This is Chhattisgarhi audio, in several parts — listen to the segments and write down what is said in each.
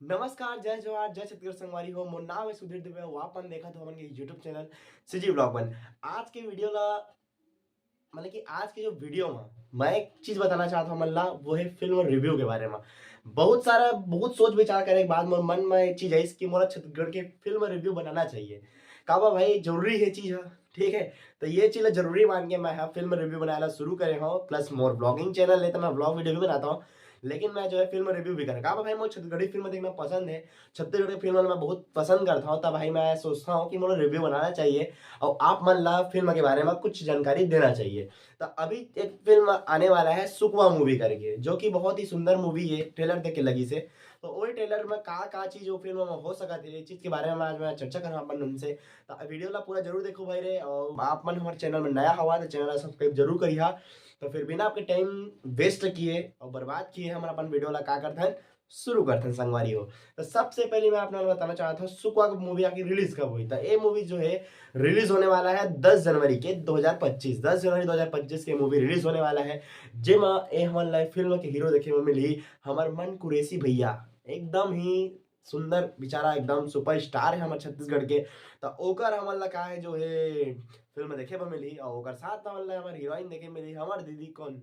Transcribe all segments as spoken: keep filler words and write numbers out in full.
नमस्कार, जय जोहार, जय छत्तीसगढ़ संगवारी हो। मोर नाम है सुधीर दुबे, अउ आप मन देखत हो हमन के YouTube channel CG Vlog One। आज के वीडियो ला, मतलब कि आज के जो वीडियो में मैं एक चीज बताना चाहत हूँ हमन ला, वो है फिल्म रिव्यू के बारे में। बहुत सारा, बहुत सोच विचार करे के बाद मोर मन में एक चीज आइस कि मोला छत्तीसगढ़ के फिल्म रिव्यू बनाना चाहिए। काबर भाई, जरूरी है चीज है, ठीक है। तो ये चीज ला जरूरी मान के मैं ह फिल्म रिव्यू बनाए ला शुरू करे हूँ। प्लस मोर व्लॉगिंग चैनल है, तो मैं व्लॉग वीडियो भी बनाता हूँ, लेकिन मैं जो है फिल्म रिव्यू भी करूँ। काबर भाई, मोर छत्तीसगढ़ी फिल्म देखना पसंद है, छत्तीसगढ़ की फिल्म मैं बहुत पसंद करता हूँ। तब भाई मैं सोचता हूँ कि मोला रिव्यू बनाना चाहिए और आप मन ला फिल्म के बारे में कुछ जानकारी देना चाहिए। तो अभी एक फिल्म आने वाला है सुकवा मूवी करके, जो कि बहुत ही सुंदर मूवी है, ट्रेलर देख के लगी से। तो वही ट्रेलर में का का चीज वो फिल्म में हो सकत है, ये चीज के बारे में आज मैं चर्चा करना अपन उनसे। तो वीडियो ला पूरा जरूर देखो भाई रे, और आप मन हमारे चैनल में नया हवा तो चैनल ला सब्सक्राइब जरूर करिहा। तो फिर बिना आपके टाइम वेस्ट किए और बर्बाद किए हमन अपन वीडियो ला का करथन, शुरू करथन संगवारी हो। तो सबसे पहले मैं आप मन ला बताना चाहता हूँ सुकवा मूवी आके रिलीज कब हुई। तो ये मूवी जो है रिलीज होने वाला है दस जनवरी के दो हज़ार पच्चीस, दस जनवरी दो हज़ार पच्चीस के मूवी रिलीज होने वाला है, जेमा ए हमन ला फिल्म के हीरो देखे में मिली हमर मन कुरैशी भैया, एकदम ही सुंदर बेचारा, एकदम सुपरस्टार है हमर छत्तीसगढ़ के। तो ओकर हमन ला का है जो है फिल्म देखे में मिली, और ओकर साथ हमन ला हमर हीरोइन देखे मिली, हमर दीदी कौन,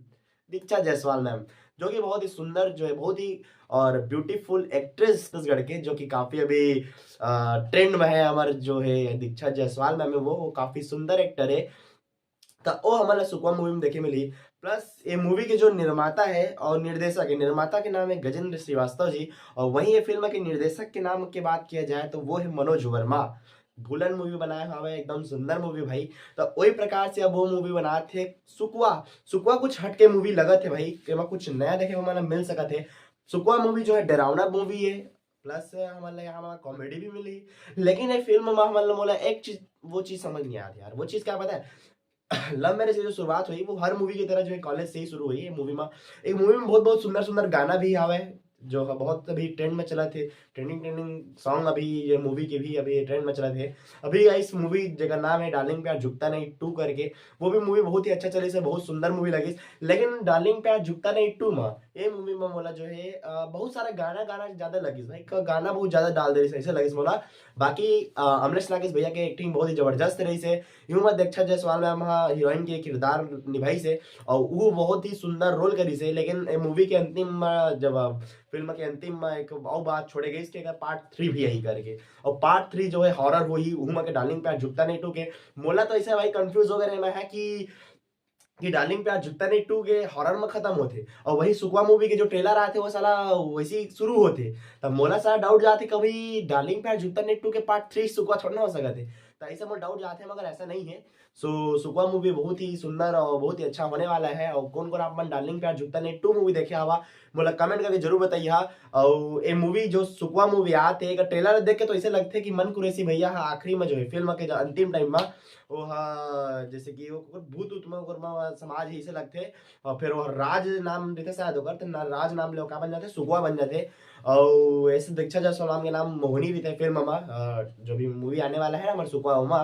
दीक्षा जायसवाल मैम, जो कि बहुत ही सुंदर जो है, बहुत ही और ब्यूटीफुल एक्ट्रेस छत्तीसगढ़ के, जो कि काफी अभी ट्रेंड में है। हमर जो है दीक्षा जायसवाल मैम है, वो, वो काफी सुंदर एक्टर है। तो ओ हमन ला सुकवा मूवी में देखे मिली। प्लस ये मूवी के जो निर्माता है और निर्देशक है, निर्माता के नाम है गजेंद्र श्रीवास्तव जी, और वहीं ये फिल्म के निर्देशक के नाम के बात किया जाए तो वो है मनोज वर्मा। भूलन मूवी बनाए हवे, एकदम सुंदर मूवी भाई। तो वही प्रकार से अब वो मूवी बनात हे सुकवा। सुकवा कुछ हटके मूवी लगत है भाई, एमा कुछ नया देखे को मतलब मिल सकत है। सुकवा मूवी जो है डरावना मूवी है, प्लस हमन ला यहाँ कॉमेडी भी मिली, लेकिन ये फिल्म में हमन ला मोला एक चीज, वो चीज समझ नहीं आती यार। वो चीज क्या पता है? लव मैरिज की जो शुरुआत हुई वो हर मूवी की तरह जो है कॉलेज से ही शुरू हुई है। मूवी में, एक मूवी में बहुत बहुत सुंदर सुंदर गाना भी आवे, जो ह-, बहुत अभी ट्रेंड में चलत हे, ट्रेंडिंग ट्रेंडिंग सॉन्ग अभी ये मूवी के भी अभी ट्रेंड में चलत हे। अभी इस मूवी जेकर नाम है डार्लिंग प्यार झुकता नहीं टू करके, वो भी मूवी बहुत ही अच्छा चलिस, बहुत सुंदर मूवी लगिस। लेकिन डार्लिंग प्यार झुकता नहीं टू में, ये मूवी में मोला जो है अ, बहुत सारा गाना गाना ज्यादा लगिस भाई, क-, गाना बहुत ज्यादा डाल दे रहिस, ऐसे लगिस मोला। बाकी अ, अमलेश नागेश भैया के एक्टिंग बहुत ही जबरदस्त रहिस हे। यूं मत दीक्षा जायसवाल मैम हा हीरोइन के किरदार निभाइस हे, और वो बहुत ही सुंदर रोल करिस हे। लेकिन ए मूवी के अंतिम में, जब अ, फिल्म के अंतिम में एक और बात छोड़े गई कि अगर पार्ट थ्री भी यही करके, और पार्ट थ्री जो है हॉरर होही, उहू में के डार्लिंग प्यार झुकता नहीं टू के। मोला तो ऐसे भाई कंफ्यूज हो गए रहे मैं है कि कि डार्लिंग प्यार झुकता नहीं टू के हॉरर में खत्म होथे, और वही सुकवा मूवी के जो ट्रेलर आथे वो साला वैसे ही शुरू होथे। तब मोला साला डाउट जाथे कभी डार्लिंग प्यार झुकता नहीं टू के पार्ट थ्री सुकवा थोड़ा ना हो सकत हे। तो ऐसा मोला डाउट जाथे, मगर ऐसा नहीं है। सो सुकवा मूवी बहुत ही सुंदर और बहुत ही अच्छा होने वाला है। और कौन कौन आप मन डार्लिंग प्यार झुकता नहीं टू मूवी देखे हवा, मोला कमेंट करके जरूर बताइए। और ये मूवी जो सुकवा मूवी आते एक ट्रेलर देख के तो ऐसे लगथे कि मन कुरैशी भैया हा आखिरी में जो है फिल्म के जो अंतिम टाइम में वो हा, जैसे कि वो भूत उत में ओकर में समाज ही से लगथे, और फिर वो राज नाम देथे शायद ओकर, तो ना राज नाम ले का बन जाथे, सुगवा बन जाथे। और ऐसे दीक्षा जायसवाल के नाम मोहिनी रहिथे फिल्म में, अ, जो भी मूवी आने वाला है ना हमारे सुगवा ओमा,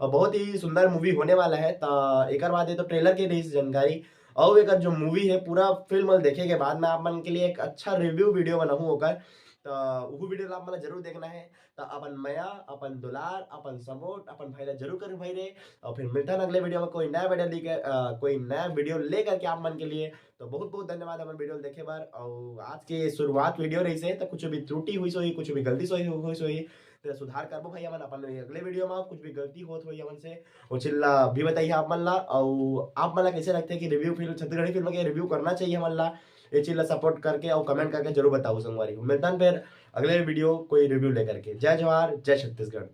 और बहुत ही सुंदर मूवी होने वाला है। तो एकर बाद ये तो ट्रेलर के रही जानकारी, और एकर जो मूवी है पूरा फिल्म देखे के बाद मैं आप मन के लिए एक अच्छा रिव्यू वीडियो बनाऊँ ओकर, तो वो वीडियो ला आप मन जरूर देखना है। तो अपन मया, अपन दुलार, अपन सपोर्ट अपन भाई ला जरूर करू भाई रे। और फिर मिलता है अगले वीडियो में कोई नया वीडियो लेकर, अ, कोई नया वीडियो लेकर के आप मन के लिए। तो बहुत बहुत धन्यवाद अपन वीडियो देखे बर। और आज के शुरुआत वीडियो रही से तो कुछ भी त्रुटि हुई सोई, कुछ भी गलती सोई हुई सोई, तो सुधार करबो भाई हमन अपन अगले वीडियो में। कुछ भी गलती होत होई हमन से, वो चिल्ला भी बताइए आप मन ला। और आप मन ला कैसे लगते कि रिव्यू फिल्म, छत्तीसगढ़ी फिल्म के रिव्यू करना चाहिए हमन ला, ये चीज ला सपोर्ट करके और कमेंट करके जरूर बताओ संगवारी। मिलता है फिर अगले वीडियो कोई रिव्यू लेकर के। जय जोहार, जय छत्तीसगढ़।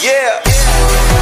Yeah।